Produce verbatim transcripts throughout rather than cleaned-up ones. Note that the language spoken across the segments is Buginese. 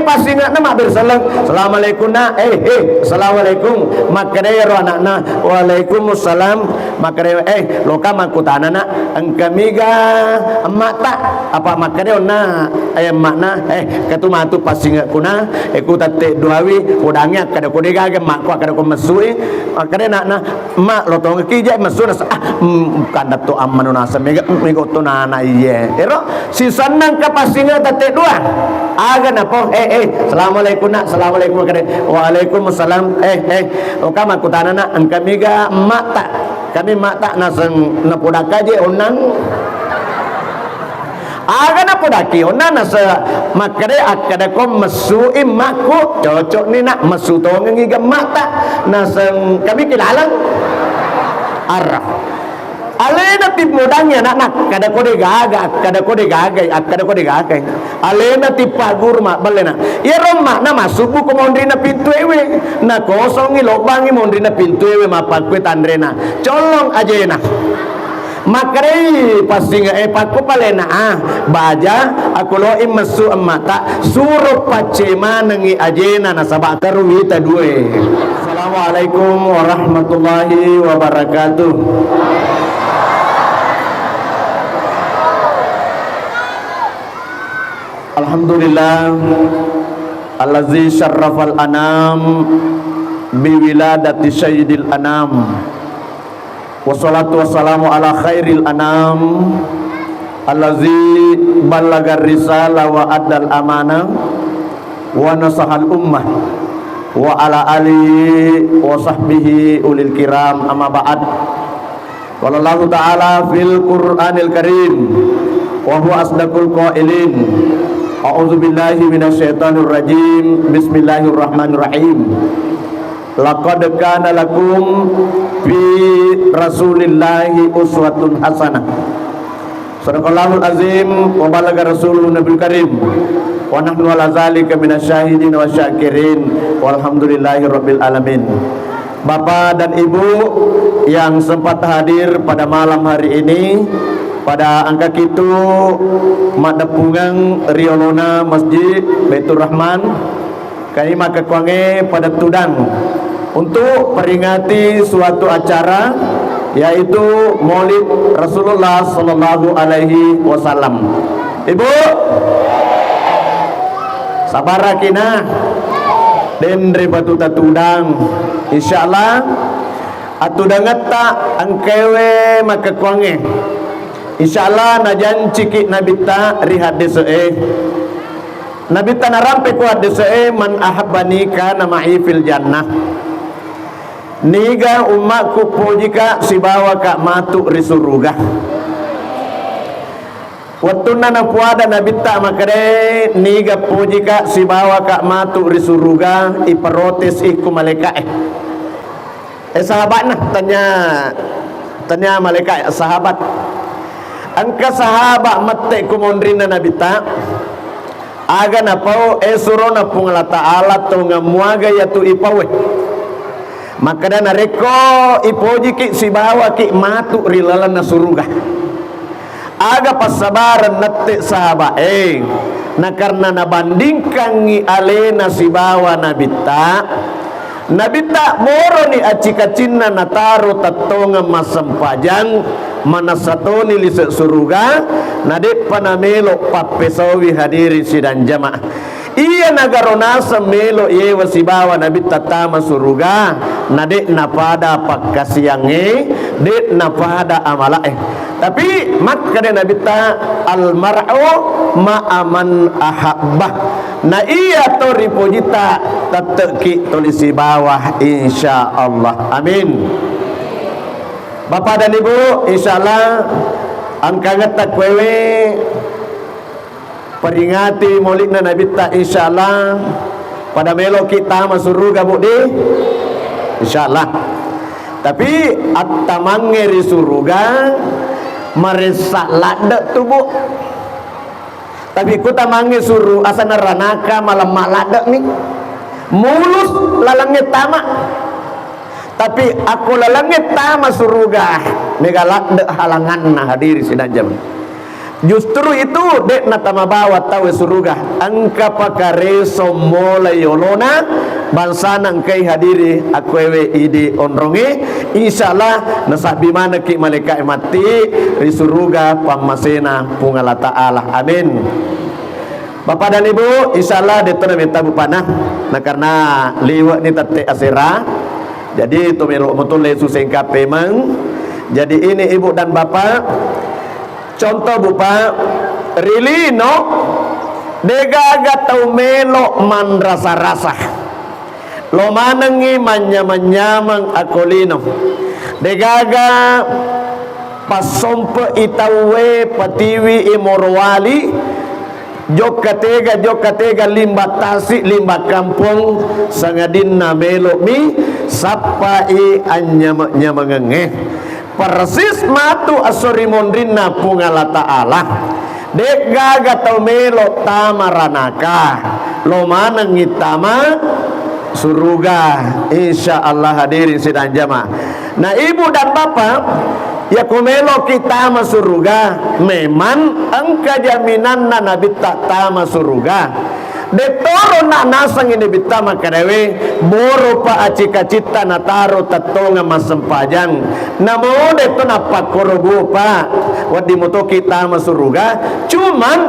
Passinge'na mabbere selleng, "Assalamualaikum, Nak." "Eh, eh, assalamualaikum." Makkeda ero ana'na, "Waalaikumsalam." Makkeda, "Eh, loka makkutana, Nak, engka miga emma'ta?" Apa makkeda onna, eh, emma'na, "Eh, katu matu passinge'ku na, eh, ku tette duawi, udangi akkeda ko degaga emma'ku, akkeda ko messui." Makkeda ana'na, "Emma, lo tongekki je messu." Nasa, ah, mm, kanda to ammanu nasa mega, mega to nana iye. Ero sisenna engka passinge tette dua. Aga napo, "Eh, eh, assalamualaikum, Nak." "Assalamualaikum." Makkeda, "Waalaikumsalam." "Eh, eh, oka makkutana, Nak, engka miga emma'ta?" "Kami emma'ta naseng napodakka je onnang." Aga napodakki onna nase makkeda, "Akkeda ko messui emma'ku, cocokni, Nak, messu tongengi gemma'ta." Naseng kami kilaleng. Arra. Alena timmodangi ana'na, akkeda ko degaga, akkeda ko degagai, akkeda ko degagai. Alena tippaguru mabbellena. Iyaro emma'na massubbu ko monrina pintu ewe. Nakosongi lobbangi monrina pintu ewe mappakkue tanrena. Collong ajena. Makkedai passinge'e, "Pakku palena, ah, baja, akku loi messu emma'ta, suro pacce manengi ajena nasaba karu wita due." Assalamualaikum warahmatullahi wabarakatuh. Alhamdulillah, allazi syarrafal anam biwiladati sayyidil anam. Wassalatu wassalamu ala khairil anam, allazi ballagar risala wa addal amana wa nasahal ummah, wa ala alihi wa sahbihi ulil kiram, amma ba'd. Qala Allahu ta'ala fil Qur'anil Karim, wa huwa asdaqul qailin. A'udzu billahi minasyaitonir rajim. Bismillahirrahmanirrahim. Laqad kana lakum fi Rasulillahi uswatun hasanah. Sadaqallahul azim wa balaga rasuluhun nabiyul karim. Wa nahnu ala zalika minasyahidin wa syakirin. Walhamdulillahi rabbil alamin. Bapak dan Ibu yang sempat hadir pada malam hari ini, pada engka kitu maddeppungeng riolona Masjid Baitur Rahman, kami makkekkuangnge pada tudang untuk peringati suatu acara, yaitu Maulid Rasulullah sallallahu alaihi wasallam. Ibu, sabaraki na, denre batu tatudang. Insyaallah, atudangetta engkaewe makkekkuangnge. Insyaallah, najanciki Nabitta ri haddese'e. Nabitta narampe ku haddese'e, "Man ahabbani kana ma'i fil jannah." Niga ummakku pojika sibawaka matu ri suruga. Wettunna napuada Nabitta makkedae, "Niga pojika sibawaka matu ri suruga?" Iparotes ikku malaika'e. Eh, sahabatna, tanya, tanya malaika, sahabat. Engka sahabat mette ku monrinna Nabitta. Aga napau, eh, surona Puang Allah Ta'ala tongeng muaga yatu ipaue. Makkeda, narekko ipojiki sibawaki matu ri lalenna suruga. Aga passabareng nette sahaba'e, nakarna nabandingkangngi alena sibawa Nabitta, Nabitta boroni acci-kaccinna nataro tettongeng massempajang, manessa toni lise suruga, nade'pa namelo pappesaui hadirin sidang jamaah. Iya nagaro naseng melo yewa sibawa Nabitta tama suruga, na de' napada pakkasiangnge, de' napada amala'e. Tapi makkeda Nabitta, "Al mar'u ma'a man ahabba." Na iya to ripojita, tette'ki toli sibawa, insya Allah. Amin. Bapak dan Ibu, insya Allah engkangetta kuewe peringati maulidna Nabitta, insya Allah pada meloki tama suruga, Bu, di? Insya Allah. Tapi attamangnge ri suruga maressa ladde tu, Bu. Tapi ku tamangnge suru asana ranaka malemma ladde ni. Mulus lalengnge tama. Tapi akko lalengnge tama suruga, mega ladde halanganna, hadiri sidang jamaah. Justru itu de'na tamabawa tau suruga. Engka pakareso mola yolona bangsana engkai hadiri akkuewe idi onronge. Insya Allah nasabbi manekki malaika'e matti ri suruga pammasena Puang Allah Ta'ala. Amin. Bapak dan Ibu, insya Allah detto nametta bupana. Nah, karena liwe' ni tette asera, jadi to melo moto lesu sengka pemeng. Jadi ini Ibu dan Bapak, contoh Bupa, ri lino degaga tau melo manrasa-rasa. Lo manengngi manynyameng-nyameng akko lino. Degaga passompe'i tauwe, patiwi i morowali, jokka tega, jokka tega, limba tasi, limba kampong, sangadinna melo'mi sappai annyameng-nyamengengnge. Persis matu esso ri monrinna Puang Allah Ta'ala. De'gaga tau melo tama ranaka, lo manengngi tama suruga. Insya Allah hadirin sidang jamaah. Nah, Ibu dan Bapak, yako meloki tama suruga, memang engka jaminanna nabitta tama suruga. Dettoro na nasengngi nabitta makkedawe, boro pa acika-citta nataro tettongang massempajang. Namo detto nappakkoro bupa, wedding motoki tama suruga. Cuman,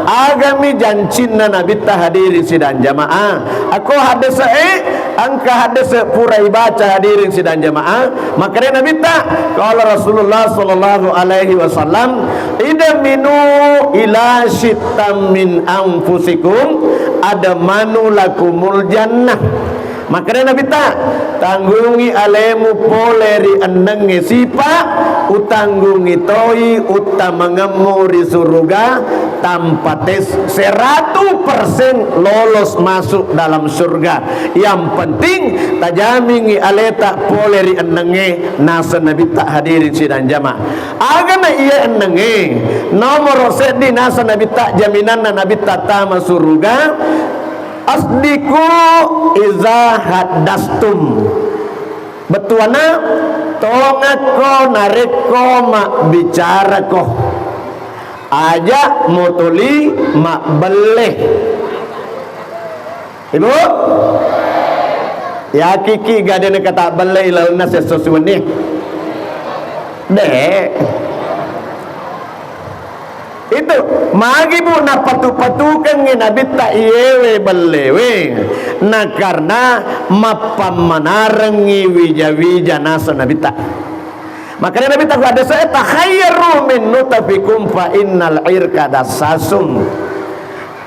agami jancinna nabitta hadirin sidang jamaah. Akko haddese'e, engka haddese pura ibaca hadirin sidang jamaah. Makkeda nabitta, qala Rasulullah sallallahu alaihi wasallam, "Idminu ila syittam min anfusikum, admanu lakumul jannah." Makkeda nabitta, "Tanggungi alemu pole ri ennengnge sipa, utanggungi toi uttamangemmu ri suruga tanpa tes, seratu persen lolos masuk dalam surga. Yang penting tajamingi aleta pole ri ennengnge." Naseng nabitta hadirin sidang jamaah. Agana iya ennengnge, nomoro seddi naseng nabitta jaminanna nabitta tama suruga, "Asdiku iza haddastum." Bettuanna, tongakko narekko mabbicarako. Aja motoli mabbelle. Ibu? Yakiki gadena kata belle ilalenna sesso siwenni. De. Itu, magi Bu, napatu-patukengngi nabitta iyewe bellewe, na karena mappammanarengngi wija-wija naseng nabitta. Makanya nabitta ku hadese, "Takhayyaru min nutfikum fa innal irqa dassasum."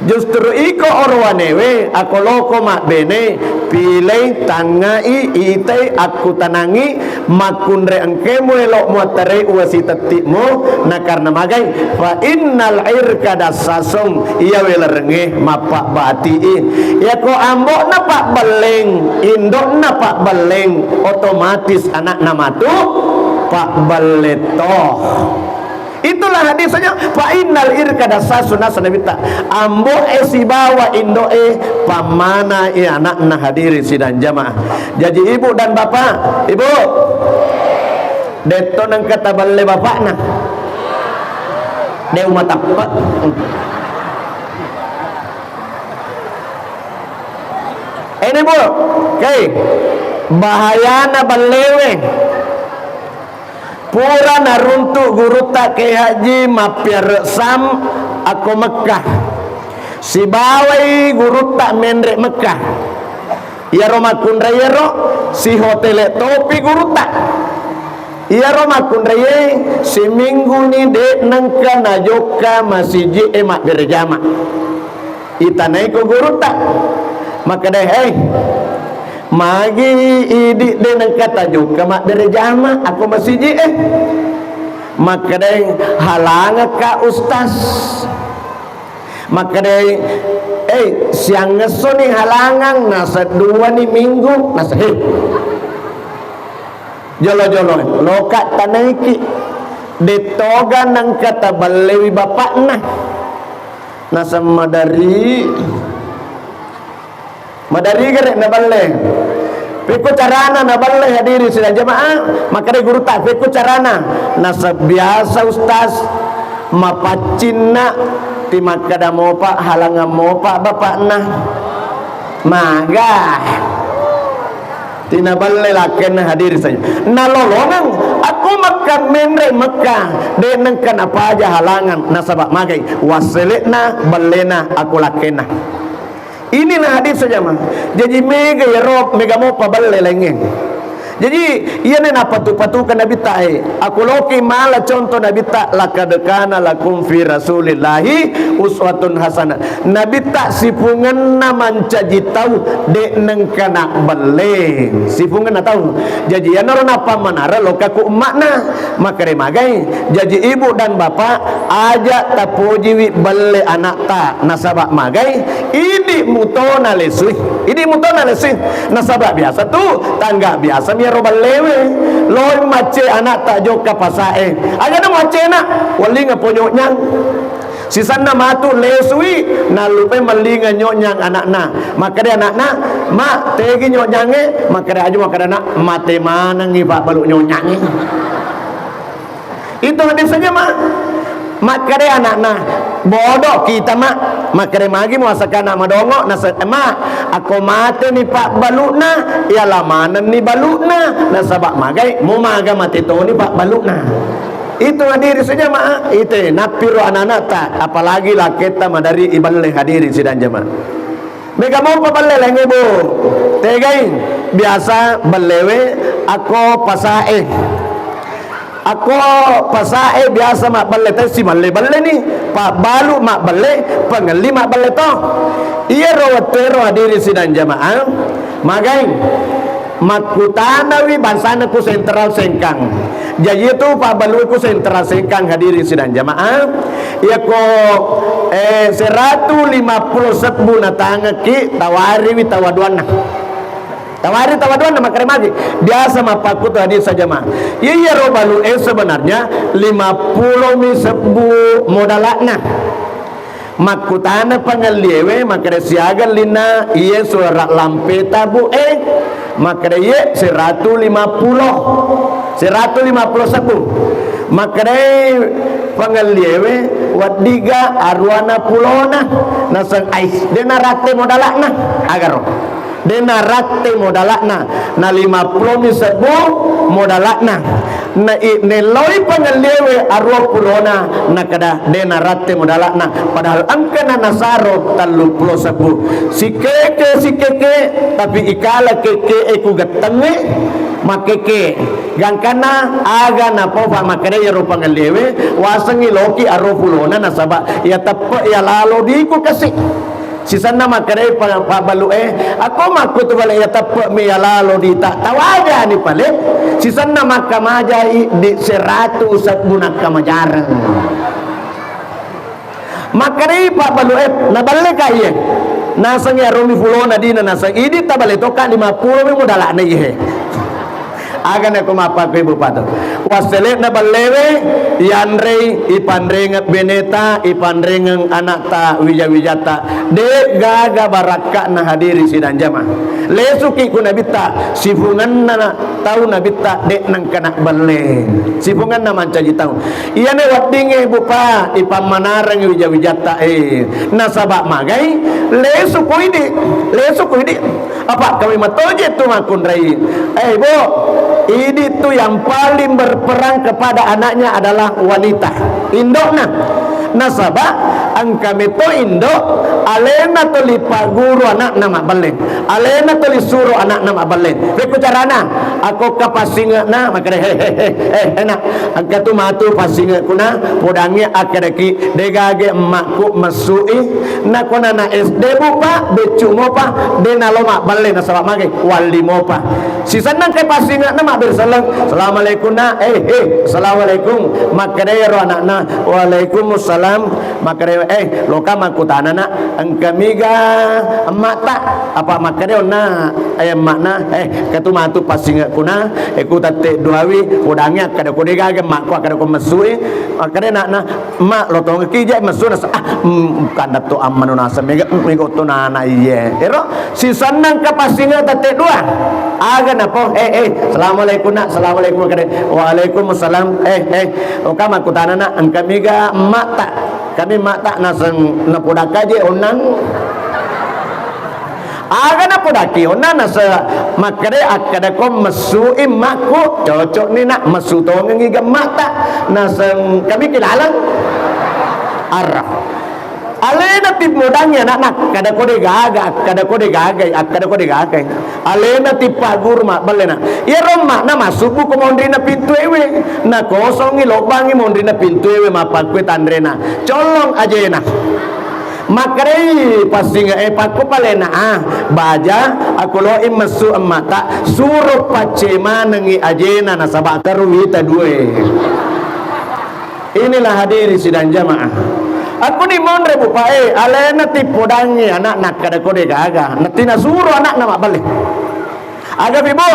Justru iko orowanewe, ako loko mabbene, pilei, tangngai, itai, akkutanangi, makkunrai engkae muelo muattarei uwa sitetti'mu, na karena magai, fa innal irqa dassasum, iya welerenge mappabbati'i. Iyako ambo'na pabbelleng, indo'na pabbelleng, otomatis anakna matu pabbelle to. Itulah hadisnya, fa innal irqa dassasum, naseng nabitta, ambo'e sibawa indo'e pammana i anakna, hadirin sidang jamaah. Jadi ibu dan bapak, ibu, detto nengka tabelle bapakna. De umatappe. Ini bu, oke, bahayana bellewe. Pura naruntu gurutta Kiai Haji mappiare sam akko Mekkah. Sibawai gurutta menre Mekkah. Iyaro makkunraiero sihotele topi gurutta. Iyaro makkunraie simingguni de nengka najokka masiji e mabbere jama. Itanaiko gurutta. Makkeda, "Hei, magi idi de nengka tajokka mabbere jama ako masiji e?" Makkeda, "Halangekka Ustaz." Makkeda, "Eh, siangngessoni halangang, naseduani minggu." Nase-, "Hei, jolo-jolo, loka tanaiki. Dettoga nengka tabellewi bapakna." Naseng madari, madari gere nabelle. Pekko carana nabelle, hadirin sidang jamaah, makkeda gurutta, "Pekko carana?" Naseng, "Biasa, Ustaz, Mapaccinna timakkada mopa, halangang mopa bapakna. Maga. Tinabelle lakkenna hadiri saja. Nalolongeng, aku Mekka menre Mekka, de nengka napaja halangan, nasaba magai, wassele'na bellena aku lakkenna. Inilah hadis saja, ma. Jaji mega yaro, mega mopa belle laingnge. Jaji, iyana napatu-patukan Nabitta e. Aku loki mala contoh Nabitta, laqad kana lakum fi Rasulillahi uswatun hasanah. Nabitta sipungenna mancaji tau, de nengka nabbelle. Sipungenna tau. Jaji, iyanaro napammanara lokaku umma'na. Makkeda magai. Jaji, ibu dan bapak, aja tapojiwi belle anakta. Nasaba magai. Idi muto nalesui, idi muto nalesui. Nasaba biasa tu, tangga biasa mi ero ballewe. Loi macce anakta jokka pasae. Aja na macce na, wellinga po nyonyang. Sisanna matu lesui, nallupai mellinga nyonyang anakna. Makkeda anakna, "Ma, tegi nyonyange?" Makkeda aju, makkeda na, "Mate manengi Pak balu nyonyange." Itu hadisnya, Mak. Makkeda anakna, "Bodoh kita, Mak." Makkeda magi muasakana madongo, nasa-, "Mak, ako mate ni Pak balukna, ya lamanenni balukna, nasaba magai, mu maga mate toni Pak balukna." Itu hadiri saja, Mak. Ite, nappiro anak-anak ta, apalagi laketta madari iballe hadiri sidang jamaah. Mega mopa belle laingnge, Bu. Tegai, biasa bellewe akko pasae. Akko pasae biasa mabbelle, tau si malle-belle ni. Pabbalu mabbelle, pangelli mabbelle to. Iyaro wettuero hadiri sidang jamaah. Magai. Makkutanawi bangsana ku Sentral Sengkang. Jaji itu pabbalu ku Sentral Sengkang hadiri sidang jamaah. Iyako, eh, seratu lima puluh sebbu natangekki, tawariwi tawaduanna. Tawari tawaduanna makkeda magi. Biasa mappakkutu hadiri sidang jamaah. Iya, iyaro balu e sebenarnya lima puluh mi sebbu modalakna. Makkutana pangelliewe, makkeda siaga linna iye suara lampeta, Bu, eh? Makkeda iye seratu lima puluh. Seratu lima puluh sebbu. Makkeda pangelliewe, weddiga aruana pulona. Naseng ais, de naratte modalakna. Agaro. De naratte modalakna, na lima puluh mi sebbu modalakna. Na i-, nelloi pangelliewe arua pulona, nakeda de naratte modalakna. Padahal engkana nasaro tellu puluh sebbu. Sikeke, sikeke, tapi ikala keke e ku gettengnge, makeke. Gangkanna aga napofa makkeda iyaro pangelliewe, wasengngi loki arua pulona nasaba iya teppe iya lalo diku kasi. Sisenna makkedai pa-, pabbalu e, "Akko makkutu bale iya teppe mi iya lalo dita, tawajani pale." Sisenna makkamajai di seratu sebbu nakkamajareng. Makkedai pabbalu e, "Naballe ka iye?" Naseng iyaro mi fulona dina naseng, "Idi tabale toka lima puluh mi modalana iye." Aga nako mappakkoi bupatu. Wassele'na ballewe, yanrei, ipanrengeng beneta, ipanrengeng anakta, wija-wijatta. De gaga barakka'na hadiri sidang jamaah. Lesuki ku Nabitta, sifungenna tau Nabitta, de nengka nabballe. Sifungenna mancaji tau. Iyana weddingnge bupa, ipammanareng wija-wijatta e. Nasaba magai, lesu ku idi, lesu ku idi. Apa kami matoje tu makkunrai. Eh, Bu, idi tu yang paling berperang kepada anaknya adalah wanita, indokna. Nasaba engka meto indo, alena toli paguru anakna mabballe, alena toli suro anakna mabballe. Pekku carana, ako ka passinge'na, makare, "He, he, he, eh, enak. Engka tu matu passinge'ku na, podangngi akkedaki, de gage emmakku messu'i." Nakonana S D, Bu, Pak, beccu mopa, de nalo mabballe nasaba mage, walli mopa. Sisenna engka passinge'na mabbere selleng, "Assalamualaikum, Nak." "Eh, eh, assalamualaikum." Makkedai ro anakna, "Waalaikumsalam." Makkedai, "Eh, loka makkutana, Nak, engka miga emma'ta?" Apa makkedai onna, eh, emma'na, "Eh, katu matu passinge'ku na, eh, ku tette duawi, podangngi akkeda ko de gage emmakku, akkeda ko messu'i." Makkedai anakna, "Mak, lo tongekki je messu." Nasa, "Ah, mm, kanda to ammanu nasa mega, mega to nana iye." Ero, sisenna engka passinge tette dua. Aga napo, eh, eh, assalamualaikum nak, assalamualaikum, makkeda, waalaikumsalam, eh, eh, oka makkutana nak, engka miga emma'ta, kami emma'ta naseng napodakka je onnang. Aga napodakki onnang nase makkeda, akkeda ko messu i emma'ku, cocok ni nak, messu tongengi ga emma'ta, naseng kami kilaleng. Arah. Alena timmodangngi ana'na, kada ko de gaga, kada ko de gagai, kada ko de gagai. Alena tippaguru mabbellena. Iyaro emma'na massubbu ko monrinna pintu ewe. Nakosongi lobbangi monrinna pintu ewe mappakkue tanrena. Collong ajena. Makkedai passinge e, pakko palena ah, baja, aku loi messu emma'ta, suro pacce manengi ajena nasaba karuwita due. Inilah hadirin sidang jamaah. Aku ni monre bu pae, alena tippodangngi ana'na kada ko de gaga. Natti nasuro ana'na mabbelle. Aga fi bu,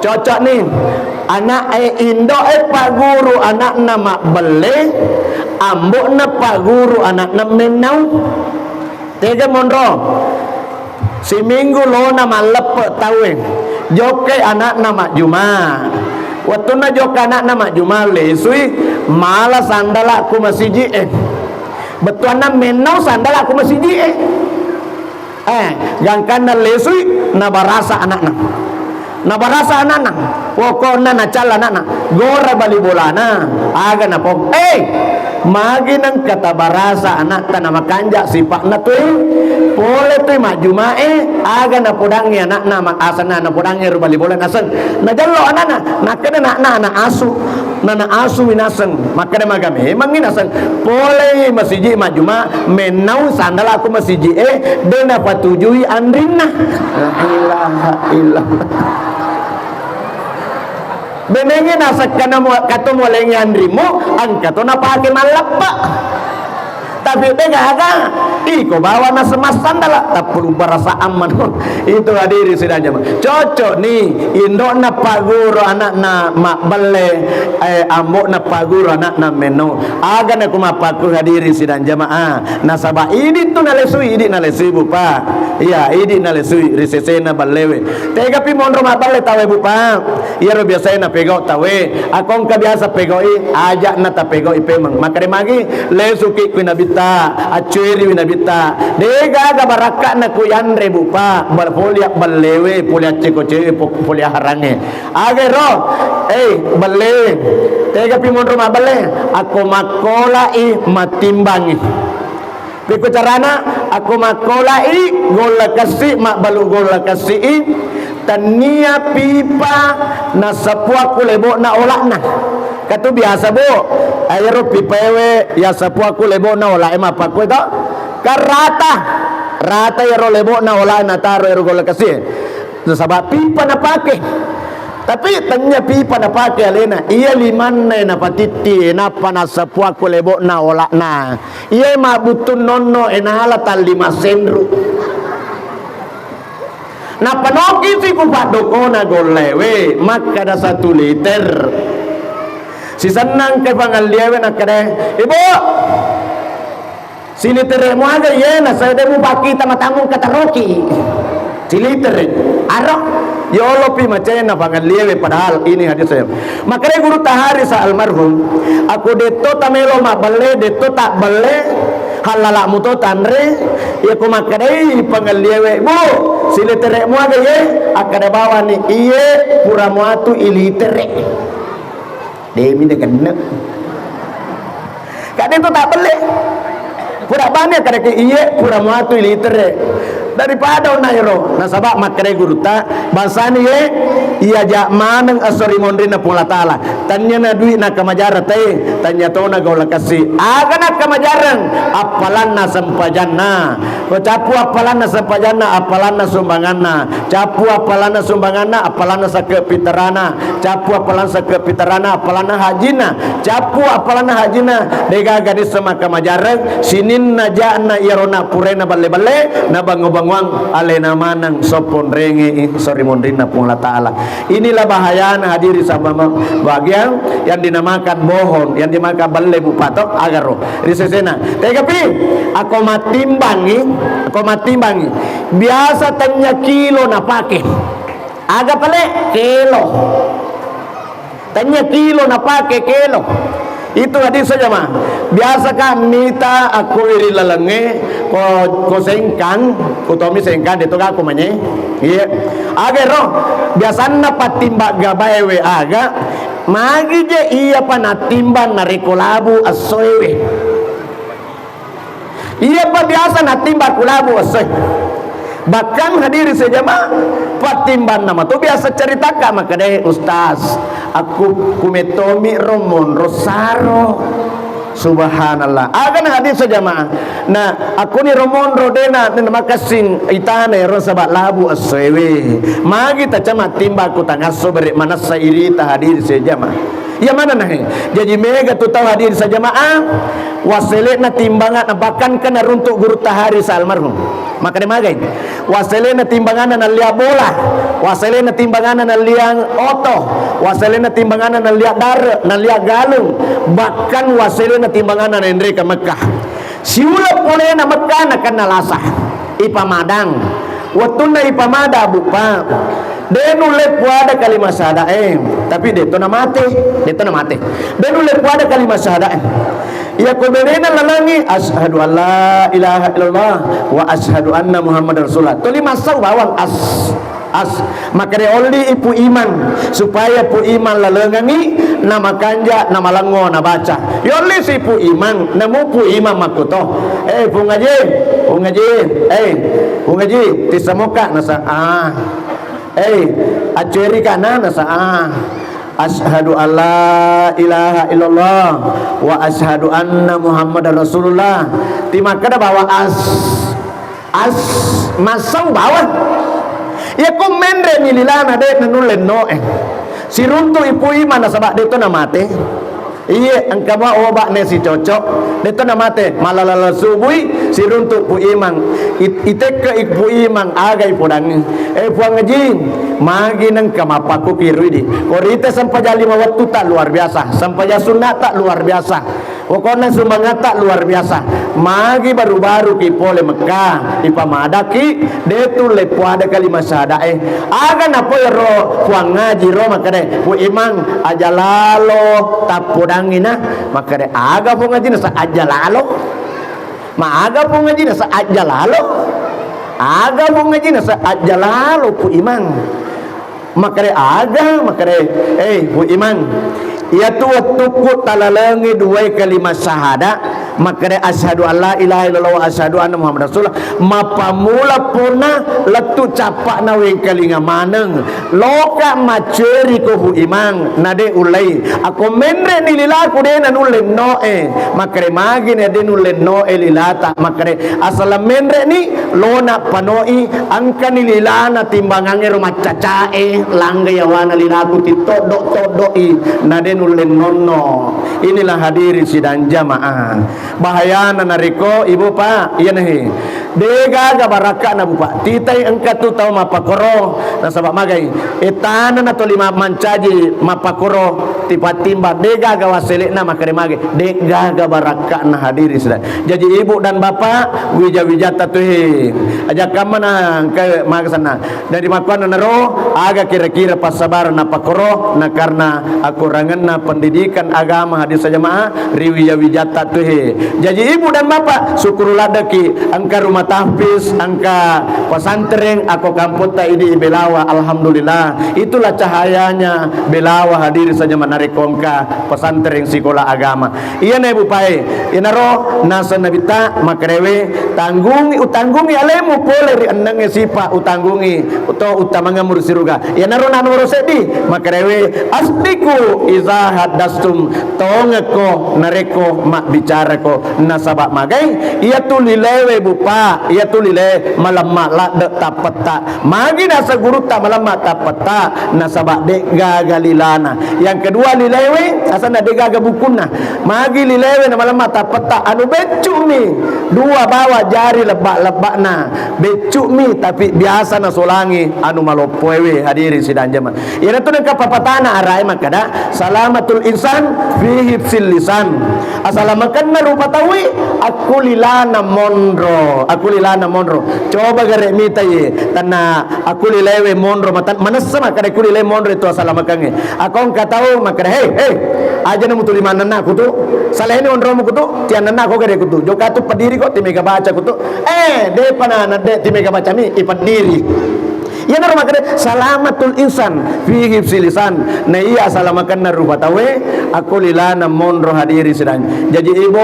cocok ni. Anak e indo e paguru anakna mabbelle, ambokna paguru anakna mennau. Tega monro. Siminggu lona malleppe tauwe. Jokkai anakna majjuma. Wettunna jokka anakna majjuma lesui, mala sandala ku masiji e. Bettuanna mennau sandala ku masiji e. Eh, gangkanna lesui, nabarasa anakna. Nabarasa anakna. Pokokna nacalla anakna. Gora bali bolana. Aga napong. Eh, magi nengka tabarasa anakta namakanja sipakna tui. Pole tui majjumae, aga napodangi anakna, ma-, asanna napodangi ro bali bola naseng. Najallo anakna, nakkeda anakna anak asu. Nana asu minaseng, makkeda maga memangngi naseng. Polei masiji majjuma, mennau sandala ku masiji e, de napatujui anrinna. La ilaha illallah. Benengi nasekkana mu-, kato mualengi anrimu, engka to napake malleppa. Tapi de gaga, iko bawa naseng massandala, tappulu barasa ammano. Itu hadirin sidang jamaah. Cocok ni, indokna paguru anakna mabbelle, eh, ambokna paguru anakna menno. Aga naku mappaku hadirin sidang jamaah. Nasaba idi tu nalesui, idi nalesui bu pa. Iya, idi nalesui ri sesena ballewe. Tegapi monro mabballe tawe bu pa. Iyaro biasae napegau tauwe. Ako engka biasa pegau'i, aja'na tapegau'i pemeng. Makkeda magi, lesuki kui nabitta, accueriwi nabitta. De gaga barakka'na ku yanre bu pa, bal-, poli abballewe, poli acceko-cewe, po-, poli aharangnge. Aga ero, eh, balle. Tegapi monro mabballe, ako makkola'i matimbangi. Pekko carana, akko makkola'i golla kessi, mabbalu golla kessi i, tennia pipa nassapua ku lebo'na ola'na. Katu biasa, Bu, iyaro pipaewe yassapua ku lebo'na ola'e mappakkue to? Kan rata. Rata iyaro lebo'na ola'e nataro iyaro golla kessi. Nasaba pipa napake. Tapi tennia pipa napake alena, iya limanna napatitti, nappa nassapua ku lebo'na ola'na. Iye mabbuttung nonno e nala tallima senru. Nappa noki si ku paddokona gollaewe, makkada satu liter. Sisennang ke pangalliawe nakkada, "Ibu, silitere'mu aga iye, nasaba de mupakkita matamu engka taroki." Cilitere. Aro, yolopi macena pangalliawe padahal ini hadis saya. Makanya guru Taharisa almarhum, aku detto tamelo mabballe, detto tabballe, halala muto tanre, ya ku makkadai pangalliawe, "Bu, silitere'mu aga iye?" Akkada bawani, "Iye, pura muatu ilitere." Demi de genne. Kadde tu tak belle. Pura bani kadake iye, pura muatu ilitere. Daripada ona ero, nasaba makkeda gurutta, bangsani ye, iya ja maneng esso ri monrinna Puang Allah Taala. Tanya na duit na kemajara te, tanya tona gaula kassi. Aga na kemajarang, appalanna sempajanna. Ko cappu appalanna sempajanna, appalanna sumbanganna. Cappu appalanna sumbanganna, appalanna sakke pitarana. Cappu appalanna sakke pitarana, appalanna hajjinna. Cappu appalanna hajjinna, degaga nisseng makkamajareng, sininna ja'na iyaro na puraina balle-balle, nabango-bangoang alena maneng sopponrenge i sori monrinna Puang Allah Taala. Inilah bahayana hadiri sama bagian yang dinamakan bohong, yang dimakan balle bupato agaro. Ri sesena. Tegapi, ako mattimbangi, ako mattimbangi. Biasa tanya kilo napake. Aga pale? Kelo. Tanya kilo napake, kelo. Itu hadis saja, ma. Biasa ka mita aku iri lalengnge, ko, ko sengkang, ku tomi sengkang, deto aku manye. Iya. Aga ro, biasanna patimba gabae we aga, magi je iya pa natimbang narekko labu essoe we. Iyapa biasa natimba ku labu essoe. Bahkan hadiri sejama, patimbanna matu biasa ceritaka makkedai, "Ustaz, aku kumettomi ro monro saro." Subhanallah. Aga na hadis sejama. Nah, aku ni ro monro dena, dena makessing itana ro saba labu essoe we. Magi tacama timba ku tangasso bere manessa irita hadiri sejama. Iya manenna he. Jaji mega tu tau hadir sajamaah, wassele'na timbanganna, bahkan kena runtuk gurutta Haris almarhum. Makanya magai. Wassele'na timbanganna nallia bola, wassele'na timbanganna nallia oto, wassele'na timbanganna nallia dare, nallia galung, bahkan wassele'na timbanganna naenre ke Mekah. Siuleng polena Mekka nakenna lasa. Ipamadang. Wettunna ipamada, Buppa, de nulle puada kalima syahada e, tapi de to namate, de to namate. De nulle puada kalima syahada e. Iya ko berena lalangi, "Asyhadu an la ilaha illallah wa asyhadu anna Muhammadar Rasulullah." Tuli massau bawang as. As, makare olli i Pu Imang, supaya Pu Imang lalengangi, na makanja, na malengo, na baca. Yolli si Pu Imang, nemu Pu Imang makkuto. Eh, Pung Aji, Pung Aji, eh, Pung Aji, tissamoka, nasa, ah. Eh, aceri kana, nasa, ah. Asyhadu an la ilaha illallah wa asyhadu anna Muhammadar Rasulullah. Timakkeda bawa as. As, massau bawang. Iya ko menre ni lilana de nanulle no e. Siruntu i Pu Imang nasaba de to namate. Iye, engka mua obat ne sicocok. De to namate, malala subui, siruntu Pu Imang. It-, itekke i Pu Imang, aga i podangi. Eh, Puang Haji, magi nengka mappaku kirui di. Korita sempajang lima waktu tak luar biasa. Sempajang sunat tak luar biasa. Pokokna sumangata luar biasa. Magi baru-baru ki pole Mekka, ipamadaki, de tulle puada kalima syahada e. Aga napoi ro Puang Haji ro makkeda, "Pu Imang, aja lalo tappodangi na." Makkeda, "Aga Puang Haji nasa aja lalo?" Ma aga Puang Haji nasa aja lalo? Aga Puang Haji nasa aja lalo, Pu Imang? Makkeda aga, makkeda, eh, Pu Imang, iyatu wettukku talalengi duai kalima syahada, makkeda asyhadu an la ilaha illallah wa asyhadu anna Muhammad Rasulullah, mappamula pona lettu cappa'na wengkalinga maneng, loka macceri ko Pu Imang, na de ullei. Ako menre ni lilaku de nanulle no e, makkeda magi na de nulle no e lilata, makkeda asala menre ni, lona panoi, engkani lilana timbangangnge ro maccacae, langga yawana lilaku tittoddo-toddo i, na de nulle nonno. Inilah hadirin sidang jamaah. Bahayana narekko ibu, Pak, iyanahe. De gaga barakka'na, Bu, Pak. Titai engka tu tau mappakoro, nasaba magai. E, tana na toli ma-, mancaji mappakoro, tipa-timba. De gaga wassele'na makkeda mage. De gaga barakka'na hadirin sidang. Jaji ibu dan bapak, wija-wijatta tu he. Aja kammana engka maga senna. Dari makkuannanaro, aga kira-kira passabareng napakkoro, na karena akurangenna pendidikan agama hadirin jamaah, ri wija-wijatta tu he. Jaji ibu dan bapak, syukur laddeki engka rumah tahfiz, engka pesantren, ako kampotta idi Belawa, alhamdulillah. Itulah cahayanya Belawa hadirin jamaah narekko engka pesantren sikola agama. Iyana, Bu, Pak e, iyanaro naseng Nabitta makkedae, "Tanggungi, utanggungi alemu pole ri ennengnge sipa utanggungi to uttamangemmu ri suruga." Iyanaro na nomoro seddi makkedae, "Asdiku iza haddastum," tongekko narekko mabbicarako. Nasaba magai, iyatu lilewe, Bu, Pak, iyatu lile malemma ladde tappetta. Magi naseng gurutta malemma tappetta? Nasaba de gaga lilana. Yang kedua, lilewe asanna de gaga bukunna. Magi lilewe na malemma tappetta? Anu beccumi dua bawa jari lebba-lebbana. Beccumi, tapi biasa nasolangi anu maloppoewe, hadirin sidang jamaah. Iyanatu nengka papatana arae makkeda, "Salamatul insan fi hifzil lisan." Asalamakenna Pataui, akkulilana monro, akkulilana monro. Coba gare mitai, tanna akkulilaewe monro, matan-, manessa makkeda akkulilai monro itu asalamakeng. Ako engka tau makkeda, "Hei, hei, aja na mutuli mannenna kutu. Saleni onromu kutu, tiannenna ko gare kutu. Jokka tu pediri ko timega baca kutu." Eh, depa na, na de timega baca mi, ipediri. Iyanaro makkeda salamatul insan fi hifzi lisan. Na iya asalamakenna rupa tauwe, akko lilana monro hadiri sidang. Jaji ibu,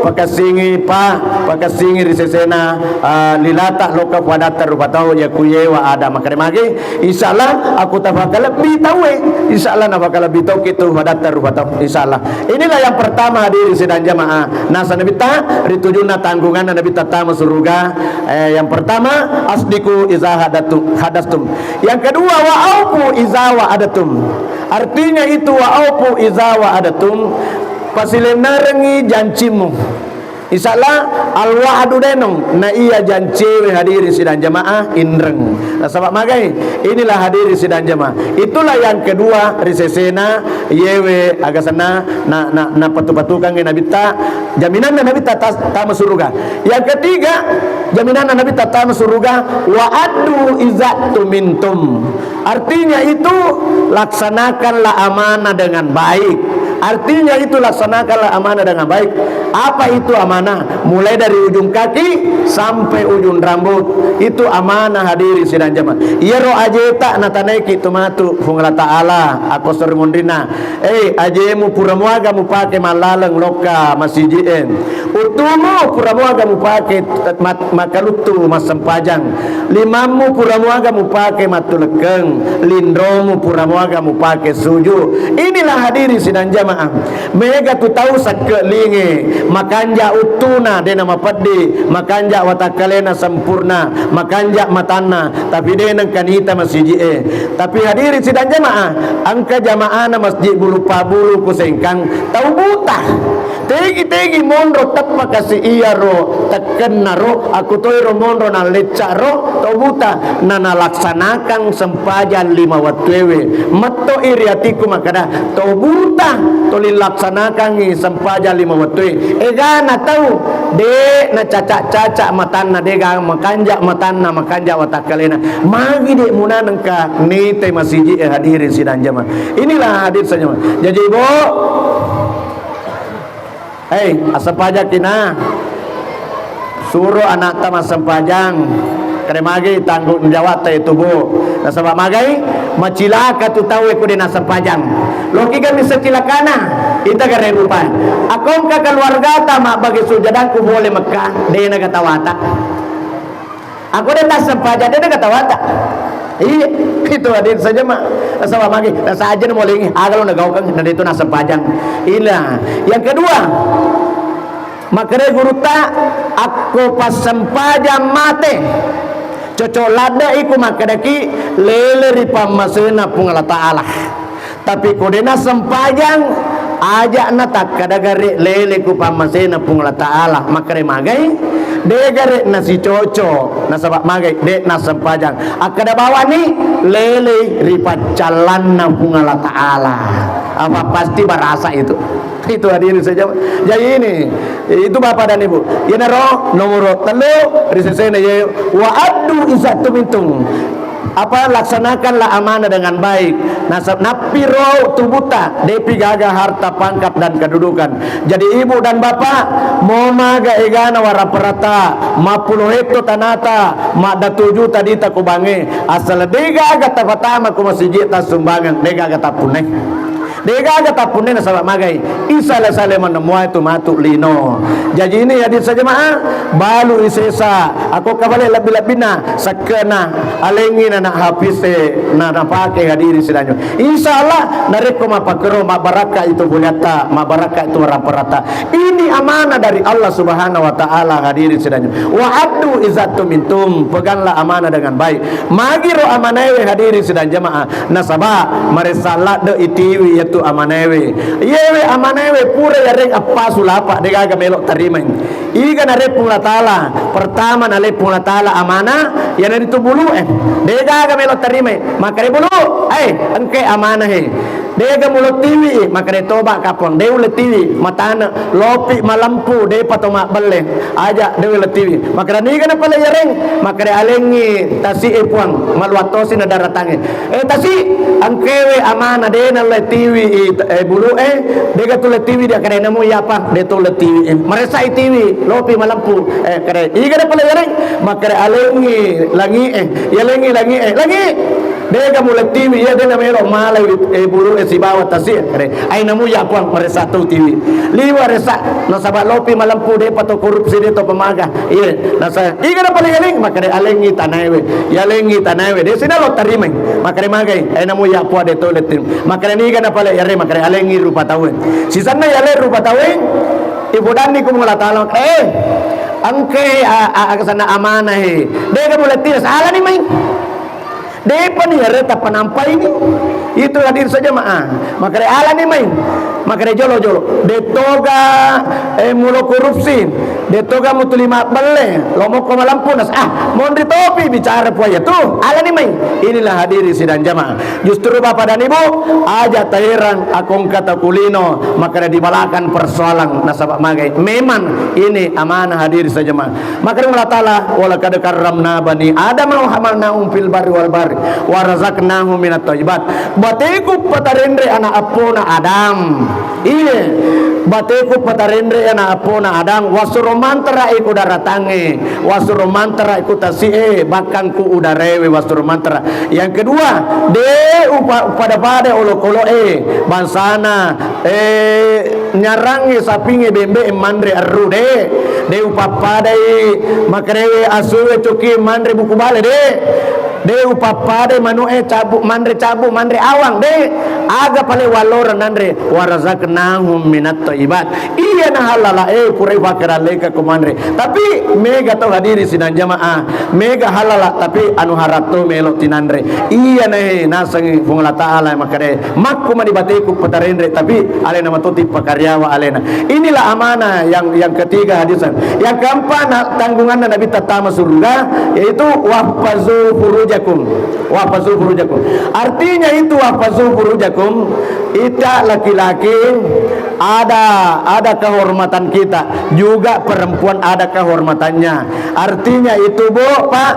pakassingi pa, pakassingi ri sesena, ah, lilata lokka pada rupa tau, ya kuyewa ada makkeda magi. Insyaallah, aku tafakalebbi tauwe. Insyaallah, nafakalebbi tau kitu pada rupa tau. Insyaallah. Inilah yang pertama hadiri sidang jamaah. Nasa Nabitta, ritujunna tanggunganna Nabitta tama suruga. Eh, yang pertama, asdiku iza hadatu-, hadastum. Yang kedua, wa aufu iza wa'adatum. Artinya itu, wa aufu iza wa'adatum, pasilennerengngi jancimu. Insyaallah, al-wa'du denong, na iya janciewe hadiri sidang jamaah, inreng. Nasaba magai, inilah hadiri sidang jamaah. Itulah yang kedua, ri sesena, yewe, agasanna, na, na, napatu-patukangngi Nabitta, jaminanna Nabitta tas-, tama suruga. Yang ketiga, jaminanna Nabitta tama suruga, wa addu iza tumintum. Artinya itu, laksanakanlah amanah dengan baik. Artinya itu, laksanakanlah amanah dengan baik. Apa itu amanah? Mulai dari ujung kaki sampai ujung rambut. Itu amanah hadiri sidang jamaah. Iyaro ajeta natanaiki tu matu Puang Allah Ta'ala, ako sering undrinna. Eh, ajemu pura muaga mupake mallaleng lokka masiji e. Uttumu pura muaga mupake mat-, makaluttu massempajang. Limammu pura muaga mupake mattulekkeng. Linromu pura muaga mupake suju. Inilah hadiri sidang jamaah. Mega tu tau sakkelinge, makanja uttuna dena mapeddi, makanja watakkalena sempurna, makanja matanna, tapi de nengka nita masiji e. Tapi hadiri sidang jamaah, engka jamaahna Masjid Bulu Pabulu ku Sengkang, tau buta. Tegi-tegi monro teppa kasi iyaro, tekkennaro, aku toiro monro na lecca ro, tau buta, na nalaksanakan sempajang lima wattuewe. Metto iri atiku makkeda, tau buta, toli laksanakangi sempajang lima wattue. Egana tau, de na caca-caca matanna, de ga makanja matanna, makanja watakkalena. Magi de munanengka nite masiji e hadiri sidang jamaah. Inilah hadir saja. Jadi, Bu, hei, assempajakki na. Suro anakta massempajang. Kade magi tanggung jawabta itu, Bu. Nasaba magai, macilaka tu tau e ku de nassempajang. Loki kan bisa cilakana. Ita gare rupa. Akongka keluargata mabbage sujadangku boleh Mekah, de naga tawata. Aku de tassempajang, de naga tawata. Iya, itu hadir saja, Mak. Nasaba magi, nasaja na molengi, aga lo nagaukeng, na de tu nassempajang. Ila. Yang kedua, makkeda gurutta, akko passempajang mate, cocok ladde iku makkedaki lele ri pammasena Puang Allah Ta'ala. Tapi ko de nassempajang, aja na takkeda gare lele ku pammasena Puang Allah Ta'ala. Makkeda magai, de gare nasicoco, nasaba magai, de nassempajang. Akkeda bawani, lele ri paccallanna Puang Allah Ta'ala. Apa pasti barasa itu. Itu hadirin saja. Jadi ini, itu Bapak dan Ibu. Iyanaro nomor tellu, ri sesena ye, wa addu iza tumintum. Apa, laksanakanlah amanah dengan baik. Nasa-, nappiro tubuta, depi gaga harta, pangkat, dan kedudukan. Jadi ibu dan bapak, mo maga egana waraparata, mappulo hetto tanata, maddatuju tadita kubange, asal degaga tapatama ku masiji tassumbangeng, degaga tappunne. Degaga tappunne nasaba magai. Isale-sale manemmuai tu matu lino. Jaji ini hadir saja ma'a, balu isesa. Ako kabale lebbi-lebbina sekkena alengi na, na hapise na napake hadiri sidanyo. Insya Allah narekko mapakkero mabarakka itu buliatta, mabarakka itu waraparata. Ini amanah dari Allah Subhanahu wa Ta'ala, hadirin sidang jamaah. Wa addu iza tumintum, peganglah amanah dengan baik. Magiro amanaewe, hadirin sidang jamaah. Nasaba maressa ladde itiwi yatu amanaewe. Yewe amanaewe pura yareng appasu lapa, degaga melo tarimai. Iga nare Puang Allah Taala, pertama nale Puang Allah Taala amanah, iyanaritu bulu e. Degaga melo tarimai. Makare bulu, eh, engke amanah e. Dega mulettiwi, makkeda toba ka Puang, de ulettiwi, matane, lopi malempu, depa to mabbelle, aja de ulettiwi. Makkeda niga napale yareng, makkeda alengngi tasi e Puang, maluattosi na daratangnge. Eh, tasi, engkewe amana de nalettiwi i, eh, bulu e, dega tu lettiwi dia, kada namu yapa, de to lettiwi. Maresa itiwi, lopi malempu, eh, kada iga napale yareng, makkeda alengngi langi e, yalengngi langi e, langi. Dega mulettiwi, iya de namelo malai, eh, bulu e sibawa tasi, eh, ai namu ya Puang, maresa tu tiwi. Liwa resa, nasaba lopi malempu, depa to korupsi, de to pemaga. Iya, nasa, iga napale yaling, makkeda alengngi tanaewe, yalengngi tanaewe. De sina lo tarimai. Makkeda magai, ai namu ya Puang, de to lettiwi. Makkeda niga napale yare, makkeda alengngi rupa tauwe. Sisanna yale rupa tauwe, ipodanni ku Allah Taala, eh, engke a, a, a, sana amana he. Dega mulettiwi, salani mai. Depa ni yare tappa nampai ni. Itu hadir saja ma. Makkeda alani mai. Makkeda jolo-jolo. De toga, eh, mulo korupsi. De toga mutuli mabbelle. Lomoko malempu nas. Ah, monri topi bicara puaya tu. Alani mai. Inilah hadirin sidang jamaah. Justru Bapak dan Ibu, aja taerang akongka takulino. Makkeda di belakang persoalan nasaba magai. Memang ini amanah hadirin sidang jamaah. Makkeda Allah Taala, "Walaqad karramna bani Adam wa hamalnahum fil barri wal bahri wa razaqnahum minat thayyibat." Bateku patarenre ana appona Adam. Iye. Bateku patarenre ana appona Adam, wasuro mantara iku daratangnge, wasuro mantara iku tasi'e, bahkan ku udarewe wasuro mantara. Yang kedua, de upa-, upada-pada olokolo'e, bangsana, eh, nyarangnge sapingnge bembe'e manre erru, de. De upappadai makkedae asuwe coki manre buku bale, de. De upappadai manu'e cabu, manre cabu, manre awang, de. Aga pale walloreng nanre, warazaqnahum minat thayyibat. Iya na halala, eh, purai fakkaralleka ko manre. Tapi mega to hadiri sidang jamaah, mega halala, tapi anu haratto melo tinanre. Iya na, eh, nasengi Puang Allah Taala makkeda, makku mani bateku patarenre, tapi alena matoti pakariawa alena. Inilah amanah yang, yang ketiga hadisan. Yang keempat, na, tanggunganna Nabi tattama surga, yaitu wahfazu furujakum. Wahfazu furujakum. Artinya itu wahfazu furujakum, kita laki-laki ada, ada kehormatan kita, juga perempuan ada kehormatannya. Artinya itu, Bu, Pak,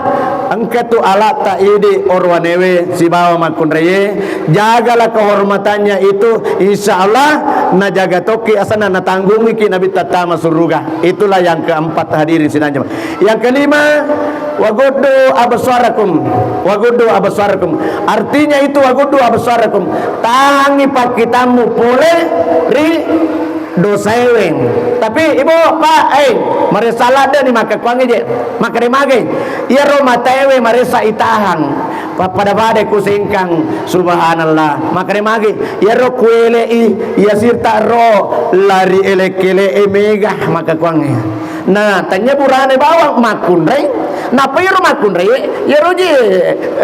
engka tu alatta idi orowanewe sibawa makkunraie, jagalah kehormatannya itu, insya Allah najaga tokki asanna, natanggungiki Nabi tattama surga. Itulah yang keempat hadirin sidang jamaah. Yang kelima, waguddu absarakum. Waguddu absarakum. Artinya itu waguddu absarakum. Tahangi pakkitammu pole ri dosaewe. Tapi Ibu, Pak, eh, maresa ladde ni makkakuangi je. Makkeda mage. Iyaro mataewe maresa itahang. Pappada-pada ku Sengkang, subhanallah. Makkeda mage. Iyaro kuelei, iya sirta ro lari elek-elek e mega makkakuangi. Nah, tanya burane bawang makkunrai. Napa iyaro makkunrai? Iyaro je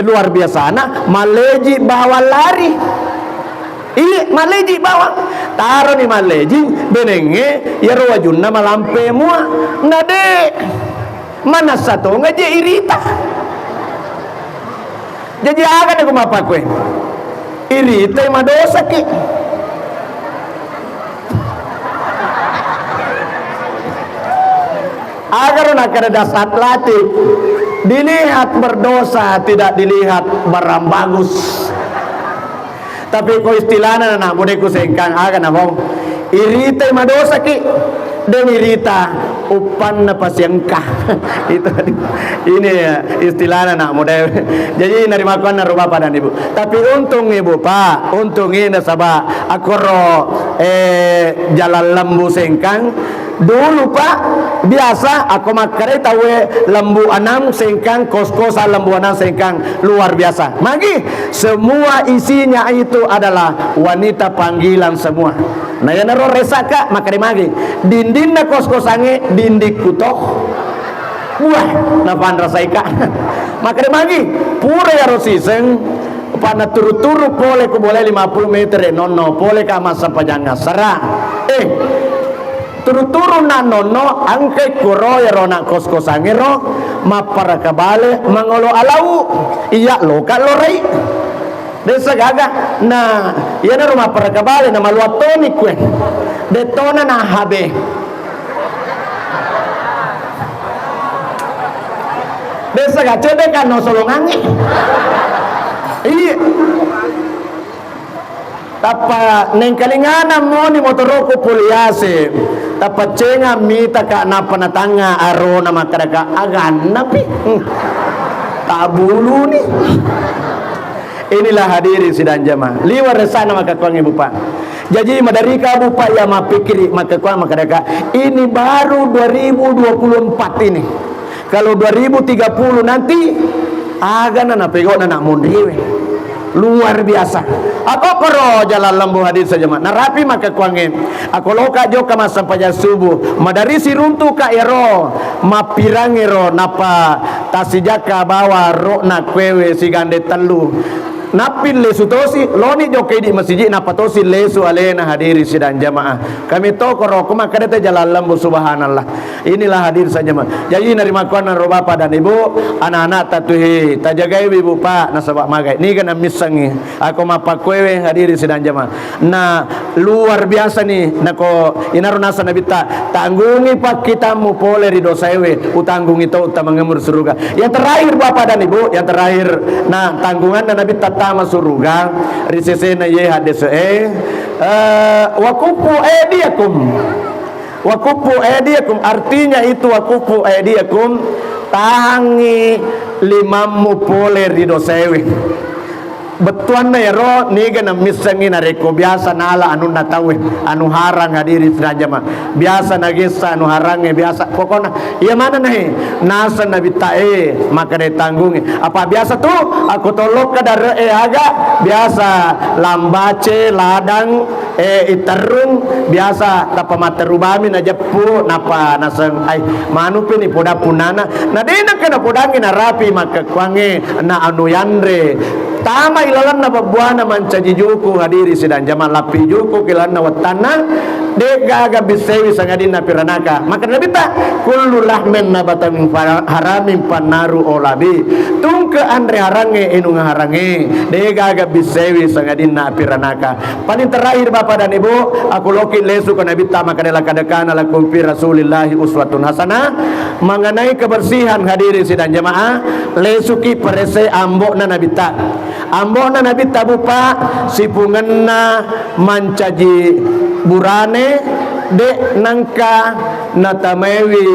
luar biasana, maleji bawang lari. Iya, maleji bawang. Taroni maleji, benengnge, iyaro wajunna malampe mua. Nade, manassa tonga je irita. Jaji aga de ku mappakue? Iritai madosaki. Agaro nakkeda dasar latih, dilihat berdosa, tidak dilihat barang bagus. Tapi ko istilahna anak muda ku Sengkang aga na mau. Iritai madosaki, de irita uppanna pasiengka. Itu tadi. Ini ya istilahna anak muda. Jadi narimakkuanna ro Bapak dan Ibu. Tapi untung Ibu, Pak, untung ini nasaba akoro, eh, jalan lembu Sengkang. Dulu, Pak, biasa ako makkedai tauwe Lembu Anam Sengkang, kos-kosan Lembu Anam Sengkang, luar biasa. Magi, semua isinya itu adalah wanita panggilan semua. Nah, iyanaro resaka, makkeda magi, dindinna kos-kosangnge dinding kuto. Wah, napanrasaika. Makkeda magi, pura iyaro siseng, pana turu-turu pole ku bola lima puluh meter e nonno, pole ka massempajang asara. Eh, turu-turu na nonno, angke kuro iyaro na kos-kosangnge ro, mapparaka bale, mangolo alau, iya loka lorai. Dessa gaga, na iyanaro mapparakka bale na maluattoni kue. Dettona na H B. Dessa gaga cedde kan no solongangnge. Iya. Tappa nengkalingana moni motorokku puliase. Tappa cenga mitaka nappa natangnga arona makkadaka agannapi. Hmm. Tabuluni. Inilah hadirin sidang jamaah. Liwa resana makkakuang ibu pak. Jaji madarika ibu pak ya mappikiri makkakuang makkadaka ini baru dua ribu dua puluh empat ini. Kalau dua ribu tiga puluh nanti, agana napegona nak munriwe. Luar biasa. Ako koro jalan lembu hadir saja mak. Narapi makkakuangnge. Ako loka joka massempajang subuh. Madari siruntu ka ero. Mappirang ero napa tasijakka bawa rokna kuewe sigande tellu. Nappi lesu tosi, loni jokka idi masiji, nappa tosi lesu alena hadiri sidang jamaah. Kami to koro ko makkeda te jalan lembu subhanallah. Inilah hadir saja ma. Jaji narimakkuanna ro bapak dan ibu, anak-anak tatuhi, tajagai ibu pak nasaba magai. Niga nammissengi. Ako mappakuewe hadiri sidang jamaah. Na luar biasa ni nako inaro nasa nabitta tanggungi pakkitammu pole ri dosaewe utanggungi to uttamangemmu ri suruga. Yang terakhir bapak dan ibu, yang terakhir na tanggunganna nabitta tama suruga ri sesena ye haddese e eh, wakuffu aidiakum. Wakuffu aidiakum artinya itu wakuffu aidiakum tahangi limammu pole ri dosaewe. Bettuanna iyaro niga nammissengngi narekko biasa nala anunna tauwe, anu harang hadiri sidang jamaah. Biasa nagessa anu harangnge biasa pokokna iya manenna he naseng nabitta e makkeda tanggungnge. Apa biasa tu akko tolokka dare'e aga biasa lambace ladang eh, iterrung biasa tappa matteru bami najeppu nappa naseng ai manupi ni poda punnana na de nengka napodangngi narapi makkekkuangnge na anu yanre tama ilalenna babbuana mancaji juku hadiri sidang jamaah lappi juku ki lalenna wettanna de gaga bissewi sangadinna piranaka maka nabitta kullu lahmin nabata min fa- haramin fannaru olabi tungke anre harangnge inung harangnge de gaga bissewi sangadinna piranaka. Paling terakhir Bapak dan Ibu, aku loki lesu ke Nabi ta makadela kadekana lakum fi Rasulillahi uswatun hasanah. Mengenai kebersihan hadirin sidang jamaah, lesuki perese ambokna Nabi ta. Ambokna Nabi ta bupa sipungenna mancaji burane de nangka natamaiwi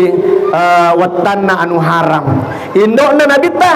eh, wettanna anu haram. Indo'na Nabitta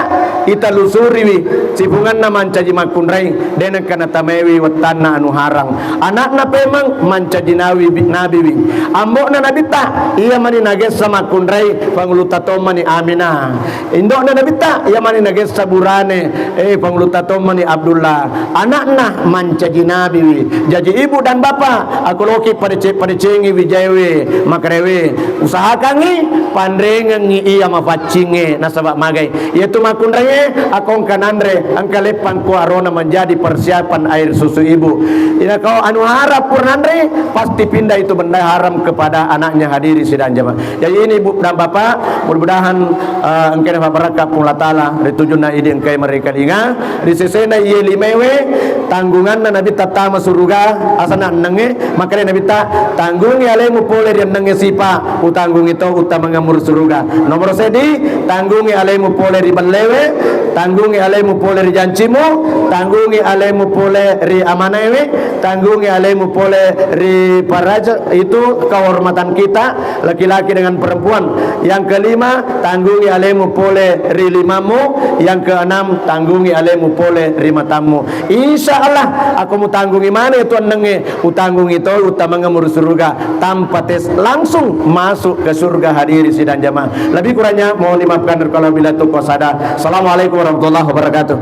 italusuriwi sipungenna mancaji makkunrai, de nengka natamaiwi wettanna anu harang. Ana'na pemeng mancaji nawi-, nabiwi. Ambo'na Nabitta iya mani nagessa makkunrai, pangulutta tommani Aminah. Indo'na Nabitta iya mani nagessa burane, eh, pangulutta tommani Abdullah. Ana'na mancaji nabiwi. Jaji ibu dan bapa, aku loki padece-padecengi wijaewe, makarewe. Usahakangngi panrengengngi iya mapaccingnge nasaba magai. Iyatu makkunraie akko engka nanre, engka leppang ko arona menjadi persiapan air susu ibu. Ina kau anu haram pura nanre, pasti pindah itu benda haram kepada anaknya hadiri sidang jamaah. Jadi ini bu dan bapak, mudah-mudahan eh, engka nafabarakka Puang Allah Taala ri tujunna idi engkai mereka dinga. Ri sesena iye limewe tanggunganna Nabitta tama suruga asana ennengnge, makanya Nabitta tanggungi alemu pole ri ennengnge sipa, utanggungi to uttamangemmu ri suruga. Nomor seddi, tanggungi alemu pole ri bellewe, tanggungi alemu pole ri jancimu, tanggungi alemu pole ri amanaewe, tanggungi alemu pole ri paraja itu kehormatan kita laki-laki dengan perempuan. Yang kelima, tanggungi alemu pole ri limammu. Yang keenam, tanggungi alemu pole ri matammu. Insya Allah, aku mutanggungi mana itu ennengnge, utanggungi to, utamangemu ri surga tanpa tes, langsung masuk ke surga hadiri sidang jamaah. Lebih kurangnya mohon dimaafkan kalau bila tuko sada. Assalamualaikum warahmatullahi wabarakatuh.